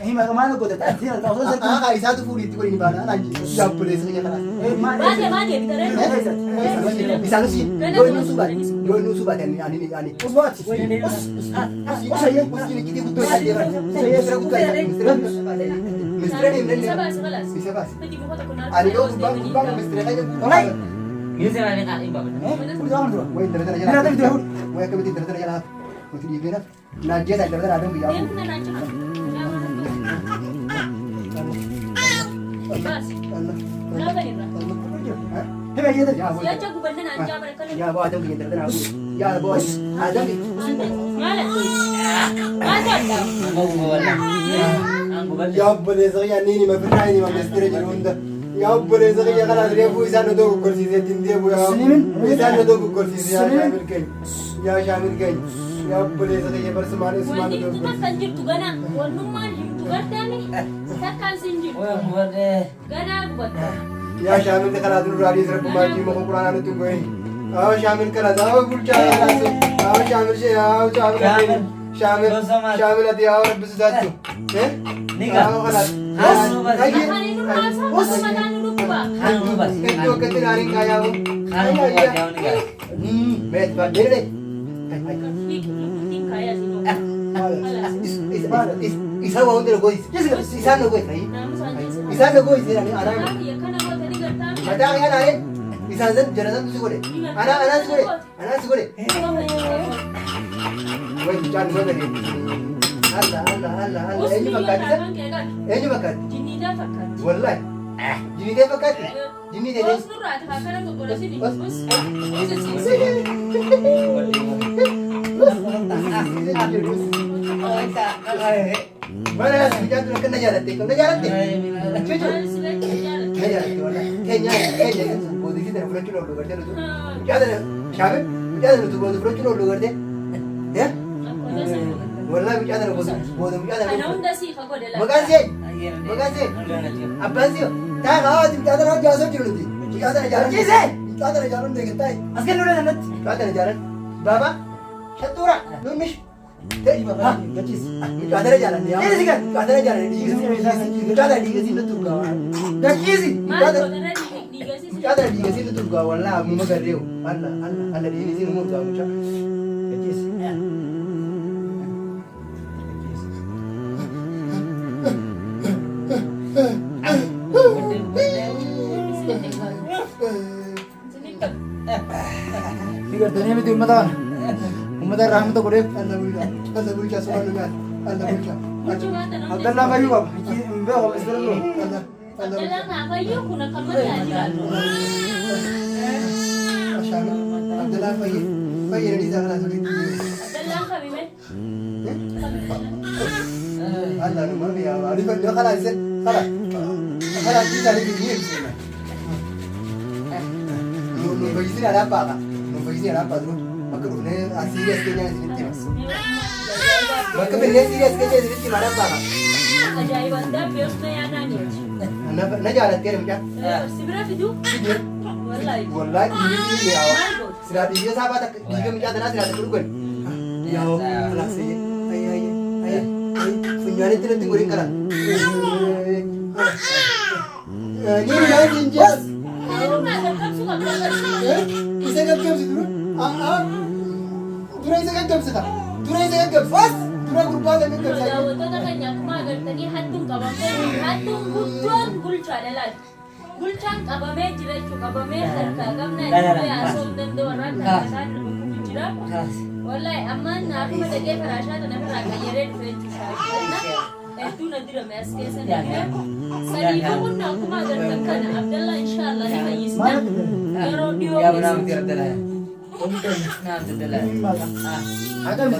Hima maal godhata? Ati osoo sarki. Haa isaatu fuudhii itti godhi ni baana. Anaan yaa obboleessa kiyya kanaas. Baatee baatee bitaree. Isaan usi yoo inni usuu baate yoo inni usuu baate ani ani ani. Usbaati. Usayyee usiin iccitii guddoo isaa deeman. Mistira guddaa isaa mistira mistira deemnee Isa baase kalaas. isa baase. Miti muka tokko naaf. Ani yoo gubbaan gubbaan mistira kan Olay. Wayi intala tana jala. Wayi akkamitti intala tana jala hafu. Nuti dhiifnee nafu. Naajjeeta intala tana aduun biyyaa Deemna naan cina. Baase. Laaban irra. Hima jeeta. Si'acha gubanna naan jaabara kana. Yaa boo adam kiyya intala tana hafu. Yaa boo adam Maal maal ta'a? Yaa obboleessa kiyya inni nima firraa inni mistira jiru hunda. Yaa obboleessa kiyya kanaas reefuu isaan otoo goggorsiisee ittiin deebi'u yaa isaan otoo goggorsiisee yaa shaamil keenya. Yaa shaamil keenya. Yaa obboleessa kiyya barsumaan isumaan Wanti otoo himtu takka goggorsiisee. hin jirtu ganaa. Wannummaan himtu gartaani takkaan sin jirtu. Ganaa gubatta. Yaa shaamil kanaas nurraa dhiis rabbumaa jiima kun quraanaa nutti hin goyin. Yaa shaamil kanaas yaa bulchaa kanaas yaa shaamil shee yaa shaamil ati shaamil shaamil ati yaa rabbi sodaattu. Yaa kanaas. Afaan inni haasaa bakka mataan nu dhukkuba. Iddoo akkatti naaniin kaayaa'u. Meet baadhee. Lukuttiin kaayaa siin Isa waa hunda gois. Isaan na gois. Naamusaan keessa. Isaan na gois jedhani anaa. Mataa kiyya kana gootanii gartaa. Mataa kiyya naane. Isaan san jara santu si godhe. Anaa anaa si godhe. Anaa si godhe. Way mucaan numa gadi. Alla alla alla alla eenyu fakkaatti isa? Eenyu fakkaatti? Jinniidaa fakkaatti. Wallahi. Jinniitee fakkaatti? Jinniitee Os nurraati haa kana tokko Os. Os. Mana mucaan tun akka na jaalatte na jaalatte. Cucu. Maal si beeku jaalladha. Na jaalatte wallahi. Keenya keenya boodisii tana fudhachuun oolu gartee nutu. Mucaa tana shaamil mucaa tana nutu booda fudhachuun oolu gartee. Akkootaa sana godhe. Wallahi mucaa tana booda booda mucaa Kana tana. hunda siif haa godhe laata. Maqaan see maqaan see abbaan see taa haa mucaa tana hojii haasoo jiru nuti. Mucaa tana jaalan. Ciise. Mucaa tana jaalan deegan taa'i. As kennu dha natti. Mucaa tana jaalan. Baaba shattuura numish. Gachiis. Mucaa tana jaalan. Ciisi kan. Mucaa tana jaalan. Mucaa tana dhiigasii nutti urgaa. Gachiisi. Maal godhana dhiigasii Mucaa tana dhiigasii nutti urgaa wallaahi ammuma garreewu. Alla alla alla dhiigasii nu urgaa mucaa. Gachiisi. Ni gartanii miti uummata kana. Uummata irraa hamma tokko deef. Alla bulchaa alla bulchaa sumaan nu nyaata. Alla bulchaa. Abdallaa fayyuu qaba. Hin beeku misira loo. Alla alla bulchaa. Abdallaan haa fayyuu kun akka mataa jiraatu. Shaamil Abdallaan fayyee fayyee dhiisaa kanaa sirriitti. Abdallaan kamime? Allah nu marmi yaa maali fadhi khala ise khala khala dhiisaa ni ni ibsina. Nu nu fayyisina dhaa paaqa nu fayyisina dhaa paaqa bakka dhufnee serious keenya isinitti hima. Bakka billee serious keenya isinitti hima dhaa paaqa. Ajaa'iba addaa beeksisa yaadaan jechi. Na jaalatteera mucaa. Si bira fiduu? Wallaahi. Wallaahi dhiigni ni yaa'u. Maal goota? Silaa dhiiga isaa baata dhiiga mucaa tanaa silaa takka dhugan. Yaa'u kalaas ayye ayye ayye ayye funyaanitti natti godhin kala. Ni nyaati hin jees. Eenyummaa gaggabsuu qabda. Isa gaggabsi dura. Dura isa gaggabsita. Dura isa gaggabsi. Dura gurbaa isa gaggabsa. Daawwattoota keenya akkuma agartanii hattuun qabamtee hattuun guddoon bulchaadha laal. Bulchaan qabamee jira jechuun qabamee harkaa qabna itti haasa'uu hin danda'u irraan kan isaan dhukkubu jira. Wallahi ammaan naafuma dhaqee faraashaa tana irraa qayyaree dhufe jechuudha. Hedduu na dirame as keessa na jira. Sadiifuu kun akkuma agartan kana Abdallah inshaallah ni fayyisna. Yeroo dhiyoo keessatti. Haqa himi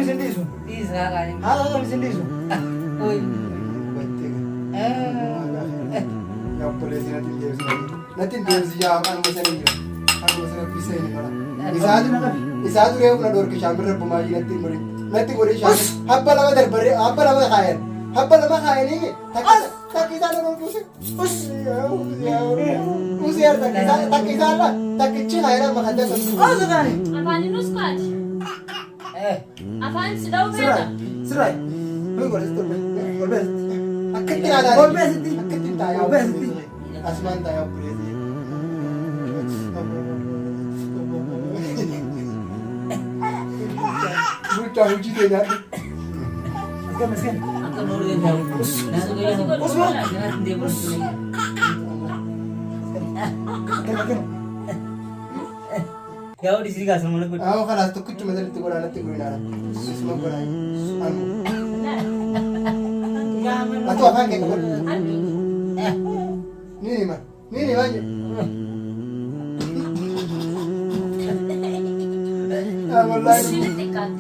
sin dhiisu. Haqa himi sin dhiisu. Yaa obboleessi natti hin deebisne. Natti hin deebisi yaa kanuma sana hin jira. Kanuma sana bisa hin fara. Isaatu isaatu reefu na dhorke shaambir rabbumaa ishii natti hin godhin. Natti godhin shaambir. Habba lama darbarree habba lama kaayan. Habba lama kaayanii takka takka isaan na dhorke usi. Us. Usi yaa takka isaa takka isaa la takkichi kaayan amma kan dasa. Osu kaani. Afaan inni uskaati. Afaan si dha'uu Sirraa. beekta? Sirraa. Hoi godhe sitti ol ba'e. Ol ba'e sitti. Akkatti naa Ol ba'e sitti. Akkatti taayaa. Ol ba'e sitti. Asumaan taayaa obboleessi. Bulchaa hojii kee nyaadhu. Asgan asgan. Usman. Asgan asgan. Amma kanaas tokkichuma sanitti godhaa natti godhinaa. Isuma godhaa. Anu. Atu afaan kee qabadhu. Ni hima. Ni hima jedhu. Yaa wallaahi.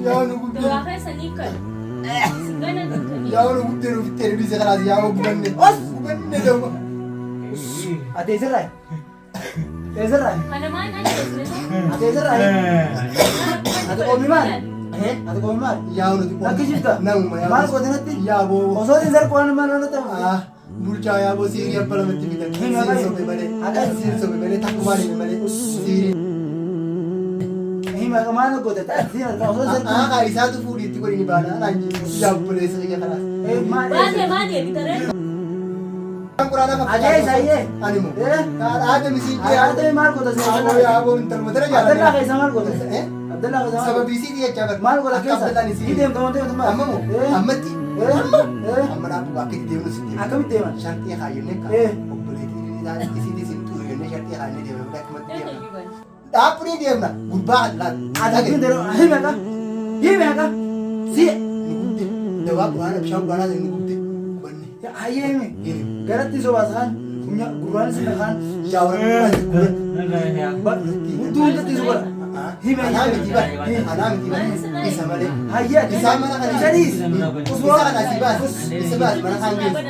Yaa nu guddee. Dawaa keessa ni kan. Gana dukkanii. Yaa nu guddee nu fittee nu dhiise kanaas yaa gubanne. Gubanne dawwa. Ati sirraa. Sirraa. Kana maan ajjeesne? Ati sirraa. Ati qoomni maal? Ati qoomni maal? Yaa nuti qoomne. Lakki jirta? Namuma yaa. Maal goote natti? Yaa boo. Osoo hin zarqoon maal natti? Ah, bulchaa yaa boo siirii abba lamatti fidan. Siin sobe malee. Siin sobe malee takkumaan hime malee. Siirii. Hima maal goote? Siin harkaa osoo hin zarqoon. Ah, isaatu fuudhii itti godhini baana. Anaan yaa obboleessa kiyya kanaas. Maal? Baatee maa deebitaree? Quraana Ajee isayyee. Ani moo. Eh? Haadha misiin jee. Ati maal goota? Aboo yaa aboo intaluma tana Abdallaa jaalladha. keessa maal goota? Eh? Abdallaa keessa maal goota? Sababii isii jechaa bar. Maal godha Akka keessa? Abdallaan isii. Ni deemta wanti deemtu maal? Amma moo? Eh? Ammatti. Eh? Amma. Eh? Amma dhaabbu akka itti deemnu sitti. Akkamitti deeman? Sharxii kaayyannee akka Eh. obboleettiin isiitii siin xuuru jennee sharxii kaayyannee deemna. Akkamatti deemna? Dhaabbu ni deemna. Gurbaa laal. Ati kun deroo hime ka? Hime ka? Si Nu gubde. Dawaa quraana bishaan quraanaa nu gubde. Gubanne. hayyee hime. Hime. Garatti sobaas kaan funya gurraan sin kaan Yaa warra hudduu hundatti soba. Hime Anaa miti bar. Anaa miti bar. Isa malee. Hayyee ati Isaa mana kana. Isa dhiis. Isa kana si baas. Isa baas mana kan geessu.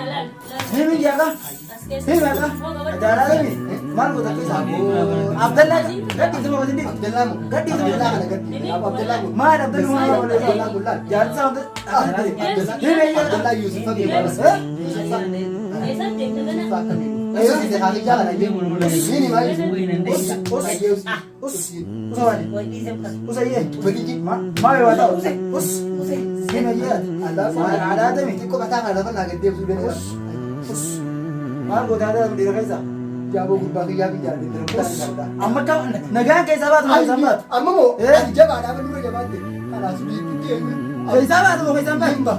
Hime jaaga. Hime ka? Adaalaa hime. Maal goota keessa? Abdallaa gaddi sama gosa dhiis. Abdallaa moo? Gaddi sama Abdallaa kana gaddi. Abdallaa moo? Maal Abdallaa maal Abdallaa gullaa. Jaarsa Abdallaa. Hime jaaga. Abdallaa Yuusuf fakki baas. Yuusuf akka miidhu. Yuusuf Khadijaa kana jee. Nini maal? Us us us usawaani. Usayyee. Badiji. Maal yoo ta'u us hime jeeti. Adaatami. Xiqqoo mataa kana lafa naa gad deebisuu danda'a. Us maal goota aadaa dhiira keessa? Jaaboo gurbaa kiyyaa biyyaa dandara. Amma kam nagaan keessaa baatu moo keessaan baatu? Amma moo Eh? ati jabaadhaa nurra jabaatte kanaas biitti deemu. Keessaa baatu moo keessaan baatu?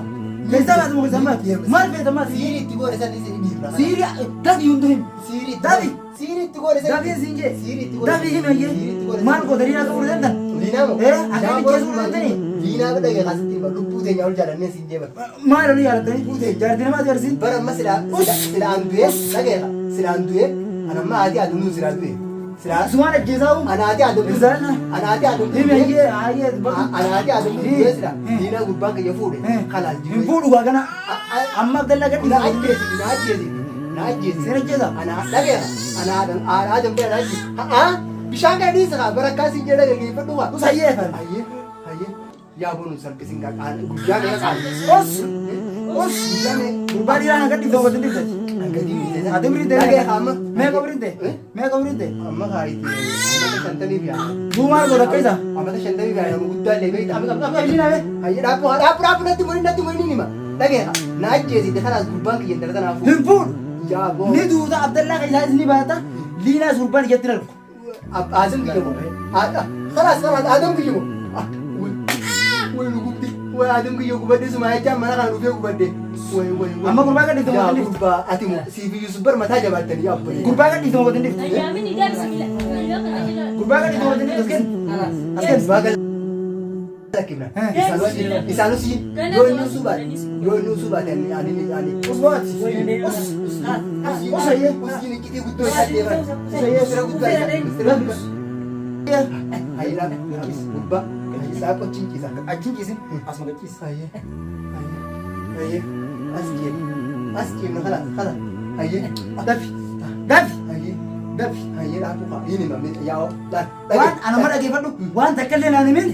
Keessaa baatu moo keessaan baatu? Maal feeta maal? Siirii itti goone san isin dhiibna. Siiri dafi hundi himi. Siirii itti Dafi. Siirii itti goone san. Dafi siin jee. Siirii itti goone. Dafi himi Siirii itti ayyee. goone. Maal goota dhiira akka fudhatan? Liinaa moo? Eh, akkamitti jeesuu fudhatanii? Liinaa bira dhagee kaasitti hima lubbuu teenya ol jaalannee siin jeeba. Maal olii yaadattanii? Jaartii namaa jaarsiin. Bara amma silaa silaan du'ee dhageera silaan du'ee anamma haati aduun silaa du'e. Silaa Sumaan ajjeesaa uumu. anaati aduun Rizaana. anaati aduun Himi ayyee ayyee. anaati aduun du'ee sila liinaa gurbaan kiyya fuudhe kalaas Hin jiru. fuudhu waa kana. Amma Abdallaa gadi. Na ajjeesi na ajjeesi na ajjeesi. Seen ajjeesa? Ana dhageera ana adam bira na ajjeesi. Haa bishaan kana dhiisa kaa barakkaa siin jedha gaggeeffadhu kaa. Us ayyee efan. Ayyee ayyee yaa boonu salphisiin kaa guyyaa meeqa qaali. Us us Guyyaa meeqa. gurbaa dhiiraa na gadi ta'uu gadi dhifte. Gadi dhiise. Ati umriin ta'e Dhagee amma. Meeqa umriin ta'e? Meeqa umriin ta'e? Amma kaayitii amata shantamii fi haa. Duu maal godha akka isa? Amata shantamii fi haa nama guddaa illee beekta. Inni nabe. Hayyee dhaabbu dhaabbu dhaabbu natti murii natti murii ni hima. Dhagee na ajjeesite kanaas gurbaan kiyya intala tanaaf Hin fuudhu. Yaa boo. Ni duuta Abdallaa keessaa ni baata. Liinaa gurbaan ijatti hin argu. Adam kiyya moo? Kalaas kalaas Adam kiyya moo? Way nu gubdi. Way Adam kiyya gubadde suma jechaan mana kana dhufee gubadde. Way way way. Amma gurbaa gadi dhifte Yaa moo gurbaa ati moo siif Yusuf bar mataa jabaattanii yaa obboleessa. Gurbaa gadi dhifte moo gadi dhifte? Ayyaamin ijaarsa mila. Mila kana jila. Gurbaa gadi dhifte moo gadi dhifte? Asken. Asken. Gurbaa gadi lakkifna. Isaanus yoo inni usuu baate yoo inni usuu baate ani ani ani. Usmaati. Us. Us ayyee. Usiin iccitii guddoo isaa deeman. Sira guddaa isaa. Sira guddaa. Hayyee gurbaa. Isaa qochiin ciisa. Achiin ciisin. Asuma gachiis. Hayyee. Hayyee. As jeema. As jeema kalaas kalaas. Hayyee. Dafi. Dafi. Hayyee. Dafi. Hayyee dhaabuu qaba. Inni mamee yaa'oo. Waan ana ma dhageeffadhu waan takka illee naan himin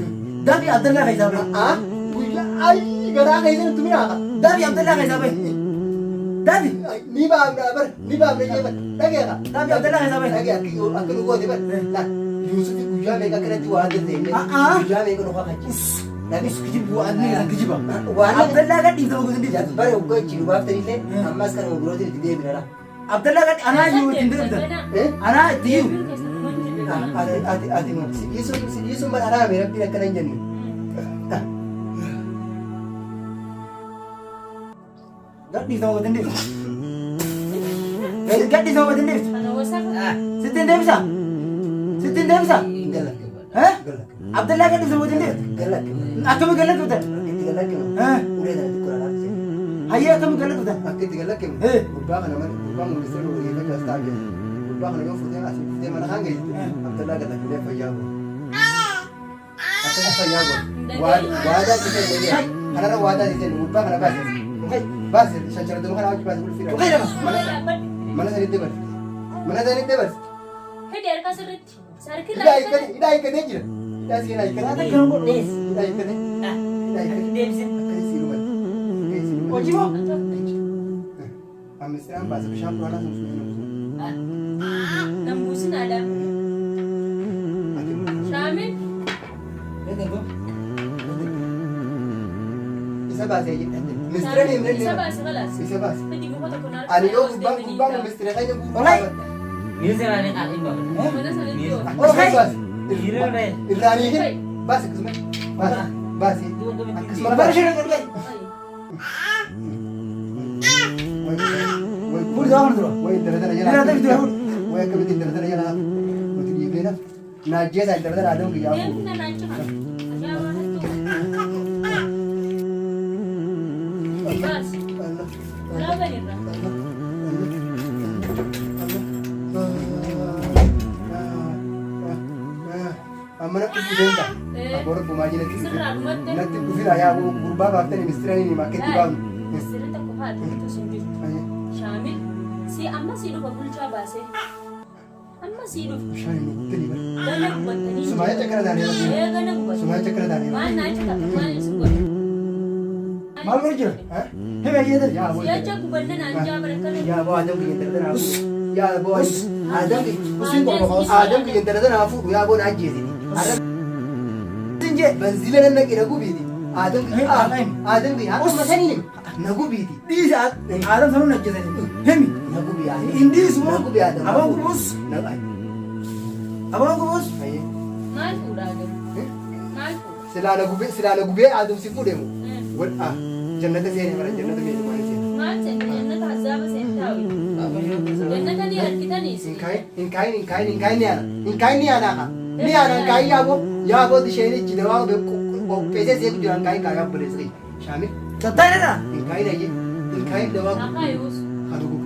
dafi Abdallaa keessaa bahe. Ah guyyaa ayi garaa keessan tumi haa. Dafi Abdallaa keessaa bahe. Dafi. Ni baafna bar ni baafna jee bar dhageera. Dafi Abdallaa keessaa bahe. Dhagee akka akka nu goote bar. Laal Yuusufi guyyaa meeqa akkanatti waa adda ta'e Ah, ah. guyyaa meeqa nu kakachiise. Us kijibu waan ni kijiba. Waan Abdallaa gad dhiifta bogotin dhiifta. Bare uggoo ichi nu baaftanillee ammas kanuma birootiin itti deebina dha. Abdallaa gad anaa jiru ittiin deebita. Anaa itti jiru. Ati ati ati si dhiisuun si dhiisuun bara haraame rabbiin akkana hin jenne. Gad dhiifta bogotin dhiifta. Gad dhiifta bogotin dhiifta. Kana wasafa. Sittiin deebisa. Sittiin deebisa. Gala. Eh? Gala. Abdallaa gad dhiifta bogotin dhiifta. Gala. Akkami gallaqabdan? Akka itti galakkinu. Eh? Ulee kana xiqqoo laalaafise. Hayyee akkami gallaqabdan? Akka itti galakkinu. Eh. Gurbaa kana mana gurbaa ministeera odeeffachuu as taa'aa jira. Gurbaa kana yoo fuutee asii fuutee mana kaan geessite Abdallaa galakkine fayyaa godha. Akkasi fayyaa godha. Waadaa itti kennu kanarra waadaa itti kennu gurbaa kana baase. Baase shachara kana hojii baase ulfiidha. Mana sanitti dabarse. Mana sanitti dabarse. Hidhi harka sirriitti. Sarki Hidhaa hiikkatee hidhaa hiikkatee jira. Hidhaa seenaa hiikkatee. Hidhaa hiikkatee. Hidhaa hiikkatee. Deebisin. Akkasi siiluma. Akkasi siiluma. Hojii moo? Amnistiraan baase bishaan quraanaa sun sun hin Nambuusin aadaa. Shaamil. Isa baase mistira ni himne Isa baase kalaas. Isa baase. Hidhi muka tokko naaf. Ani yoo gubbaan gubbaan mistira keenya Olay. Miizee malee hin baafne. Mana sanitti yoo. Akkasuma baase. Hiriiruu dha'e. Irraanii hin baase akkasuma baase baase akkasuma Bara baase. shirra gad gai. Fuudhi dawaa kana dura. Way intala tana Dhiira jalaa. ta'e dura fuudhi. Way akkamitti intala tana jalaa nuti dhiifnee naf. Naajjeesaa intala tana aadamu kiyyaa fuudhu. Deemna naachi kana. Ajaa'ibaa hattuu. Baas. Ulaa banirra. Amma natti dhufeen ta'a. Aboo rabbumaa jala Sirraa dhumatte. natti dhufina yaa gurbaa baaftanii mistiranii ni akka itti baafnu. Sirri tokko haadha sun jirtu. Shaamil si amma si dhufa bulchaa baasee. Amma si dhufa. Bishaan hin guuttanii bara. Gana gubattanii. Sumaayya chakkara taanee bara. Ee gana gubatte. Sumaayya chakkara taanee bara. Maal naachi ta'a? Maal si godha? Maal godhu jira? Hime hayyee ta'e. Yaa aboo Si'acha gubanna naan jaa bara kana. Yaa aboo Adam kiyya intala tana fuudhu. Yaa aboo Adam kiyya Usiin qorma kaa'u. Adam kiyya intala tana fuudhu yaa aboo na ajjeesiti. Usiin jee. Banziila nan naqe na gubiiti. Adam kiyya Adam kiyya akkuma saniin na gubiiti. Dhiisi Adam sanuun ajjeesanii. Himi. Na gubi yaa. Hin dhiisu Na moo? gubi yaa. Aboon gubus. Na Aboon gubus. Maal fuudhaa garuu? Maal fuudha? Silaa na gubee silaa na gubee Adam si fuudhemu. Wal ah jannata seenee bara jannata meeshaa waan seenee. Maal seente jannata hazaaba seentaawi. Jannata ni harkitaniis. Hin kaayin hin kaayin hin kaayin hin kaayin ni yaana hin kaayin ni yaana haa ni yaana hin kaayin yaaboo yaaboo isheen ichi dawaa qopheessee seeku jira hin kaayin kaayaa obboleessa kiyya shaamil Tattaanidha. hin kaayin ayyee hin kaayin dawaa Nakaa yuus. kan gubee.